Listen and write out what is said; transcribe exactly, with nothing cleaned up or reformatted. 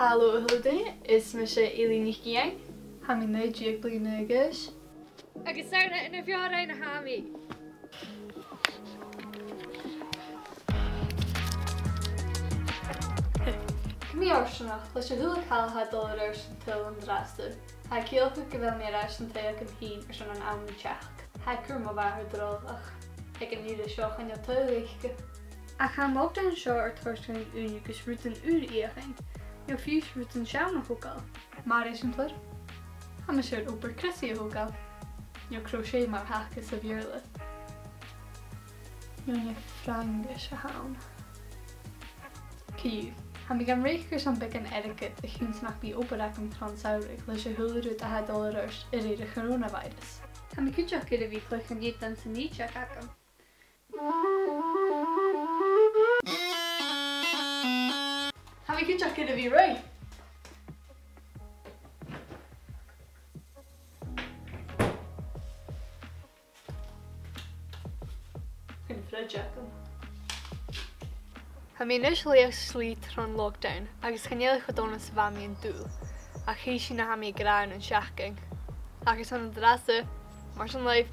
Halò a h-uile duine, is mise Eilidh NicIain. Tha mi naoi deug bliadhna a dh'aois. Agus 's ann air na fireannaich a tha mi. Tha mi fhortanach leis a h-uile càil a tha dol air adhart san t-saoghal an-dràsta. Tha e a' ciallachadh gu bheil mi air ais san taigh agam fhìn airson an àm ri teachd. Tha e gu math math a' dol, ach aig an ìre seo chan eil tuilleadh aice. Ach tha an lockdown seo air toirt dhuinn ùine agus rudan ùra fheuchainn, no fiù 's rudan sean a thogail. Mar eisimpleir, tha mise air obair criosaidh a thogail, no crochet mar a th' aca sa Bheurla. No an e Fraingis a th' ann? Co-dhiù, tha mi gam reic airson beagan airgid a chionn 's nach bi obair agam tron samhradh leis a h-uile rud a tha dol air adhart a rèir a' choronavirus. Tha mi cuideachd air a bhith a' cluich an eudain san fhìdeag agam. Tha mi cuideachd air a bhith a' ruith. Chun an fridge agam. Tha mi a-nis a' leaghadh slighe tron lockdown, agus chan eil e cho dona 's a bha mi an dùil, ach chì sinn na tha mi ag ràdh ann an seachdain. Ach airson an-dràsta, mar sin leibh,